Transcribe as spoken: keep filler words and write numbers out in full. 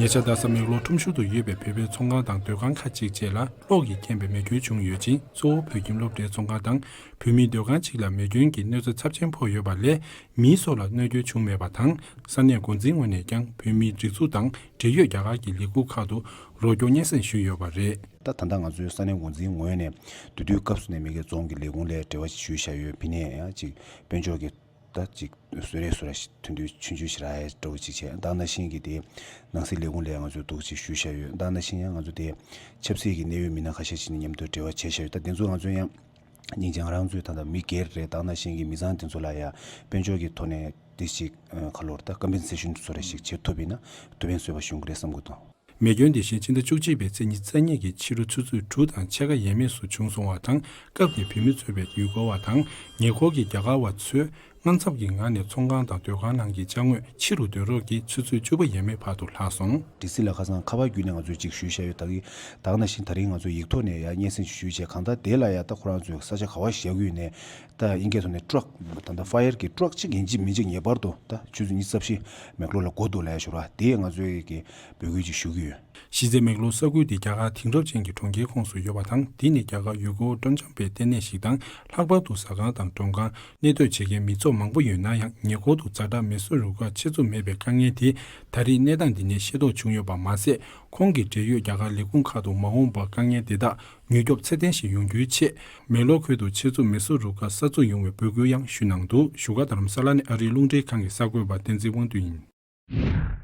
ཉེ་ཆར་རྡ་ས་མེག་ལོར་ཁྲོམ་གཞུང་དུ་ཡོད་པའི་བོད་པའི་ཚོང་ཁང་དང་སྡོད་ཁང་ཁག་ཅིག་བཅས་ལ་གློག་གི་རྐྱེན་པས་མེ་སྐྱོན་བྱུང་ཡོད་ཅིང་། གཙོ་བོ་བོད་ཁྱིམ་སློབ་གྲྭའི་ཚོང་ཁང་དང་བོད་མིའི་སྡོད་ཁང་ཅིག་ལ་མེ་སྐྱོན་གྱི་གནོད་འཚེ་ཚབས་ཆེན་ཕོག་ཡོད་པ་ལས། མིའི་སྲོག་ལ་གནོད་སྐྱོན་བྱུང་མེད་པ་དང་། ས་གནས་འགོ་འཛིན་ངོས་ནས་ཀྱང་བོད་མིའི་སྒྲིག་འཛུགས་དང་འབྲེལ་ཡོད་རྒྱ་གར་གྱི་ལས་ཁུངས་ཁག་ཏུ་རོགས་སྐྱོར་སྙན་སེང་ཞུས་ཡོད་པ་རེད། ད་ད་ལྟ་ང་ཚོའི་ས་གནས་འགོ་འཛིན་ངོས་ནས་དེ་དུས་སྐབས་སུ་ནས་མེག་ལོར་རྫོང་གི་ལས་ཁུངས་ལ་འབྲེལ་བ་ཞུས་བཞག་ཡོད། ཕ་གིར་ཡང་ཅིག་དཔལ་འབྱོར་གྱི་ད་ཅིག་གསོལ་རས་སུ་ར་ཐོན་དུས་ཆུང་ཆུང་ཞིག་རག་ཡ་འདྲ་བོ་ཅིག་བྱས། ད་ནང་བཞིན་གྱི་དེ་ནང་སྲིད་ལས་ཁུངས་ལ་ང་ཚོས་འདུག་ཅིག་ཞུས་བཞག་ཡོད། ད་ནང་བཞིན་ཡང་ང་ཚོ་དེ་ཆབ་སྲིད་ཀྱི་གནད་ཡོད་མི་སྣ་ཁ་ཤས་ཤིག་ནས་མཉམ་དུ་འབྲེལ་བ་བྱས་བཞག་ཡོད། ད་དེ་ཚོ་ང་ཚོ་ཡང་སྙིང་རྗེ་ང་རང་ཚོའི་ད་ལྟ་མི་སྒེར་རེད། ད་ནང་བཞིན་གྱི་མི་ཚང་དེ་ཚོ་ལ་ཡང་དཔལ་འབྱོར་གྱི་ཐོག་ནས་དེ་ཞིག་ཁ་ལོར་ད་ཀམ་པེན་སེ་ཤན་ཚོ་རེ་ཞིག་བྱེད་ཐུབ་པ་ཡིན་ན་ཐུགས་ཕན་གསོས་པ་ཞུ་གི་རེད་བསམ་གི་འདུག། མེ་སྐྱོན་དེ་བཞིན་ཕྱི་ཟླ་བཅུ་གཅིག་པའི་ཚེས་ཉི་ཤུ་རྩ་གཉིས་ཀྱི་ཕྱི་རུ་ཆུ་ཚོད་དྲུག་དང་ཕྱེད་ཀ་ཡས་མས་སུ་བྱུང་སོང་བ་དང་། སྐབས་དེར་བོད་མི་གཙོས་པའི་ཡུལ་སྐོར་བ་དང་ཉེ་འཁོར་གྱི་རྒྱ་གར་བ་ཚོས་དངངས་འཚབ་ཀྱི་ངང་ནས་ཚོང་ཁང་དང་སྡོད་ཁང་ནང་གི་ཅ་དངོས་ཕྱི་རུ་སྡོད་རོགས་ཀྱིས་ཆུ་ཚོད་བཅུ་པ་ཡས་མས་བར་དུ་ལྷག་སོང་། ཌི་སི་ལ་ཁ་སང་ཁ་པར་བརྒྱུད་ནས་ང་ཚོས་ཅིག་ཞུས་བཞག་ཡོད། ད་གི་ད་ག་ནང་བཞིན་ད་རིང་ང་ཚོས་ཡིག་ཐོག་ནས་ཡང་སྙན་སེང་ཞུས་བྱས། གང་ལྟར་དེ་ལ་ཡང་ད་ཁོ་རང་ཚོས་ས་ཆ་ག་བ་བཞག་གི་ཡོད་ནས། ད་དབྱིན་སྐད་ཐོག་ནས་ཊུ་རག་ད་ལྟ་ཕ་ཡར་གྱི་ཊུ་རག་ཅིག་ཡིན་གཅིག་མིན་གཅིག་ངེས་པར་དུ་ད་ཆུ་ཚོད་ཉི་ཤུ་རྩ་བཞི་མེག་ལོར་ལ་འགོ་འདུག་ལབ་ཡ་ཞུ་ར། དེ་ང་ཚོས་ཀྱི་འབོད་སྐུལ་ཅིག་ཞུ་གི་ཡོད། གཞི་རྩའི་མེག་ལོར་ས་ཁུལ་དེ་རྒྱ་གར་དེང་རབས་ཅན་གྱི་གྲོང་ཁྱེར་ཁོངས་སུ་ཡོད་པ་དང་། དེ་ནི་རྒྱ་གར་ཡུལ་སྐོར་སྤྲོ་འཆམ་པའི་ལྟེ་གནས་ཤིག་དང་། ལྷག་པར་དུ་ཟ་ཁང་དང་མགྲོན་ཁང་གནས་སྡོད་བྱེད་མཁན་མི་ཚོགས་མང་པོ་ཡོད་ན་ཡང་། ཉེ་འཁོར་དུ་ཛ་དྲག་མེ་གསོད་རུ་ཁག་ཆེད་འཛུགས་མེད་པའི་དཀའ་ངལ་དེ་ད་རེས་གནས་སྟངས་འདི་ནས་ཤེས་རྟོགས་བྱུང་ཡོད་པ་མ་ཟད། ཁོང་གིས་འབྲེལ་ཡོད་རྒྱ་གར་ལས་ཁུངས་ཁག་ཏུ་མ་འོངས་པར་དཀའ་ངལ་དེ་དག་མྱུར་སྐྱོབ་ཚད་ལྡན་ཞིག་ཡོང་རྒྱུའི་ཆེད། མེག་ལོར་ཁུལ་དུ་ཆེད་འཛུགས་མེ་གསོད་རུ་ཁག་གསར་འཛུགས་ཡོང་བའི་འབོད་སྐུལ་ཡང་ཞུས་གནང་འདུག། བཞུགས་སྒར་རྡ་རམ་ས་ལ་ནས་ཨ་རིའི་རླུང་འཕྲིན་ཁང་གི་གསར་འགོད་པ་བསྟན་འཛིན་དབང་འདུས་ཡིན།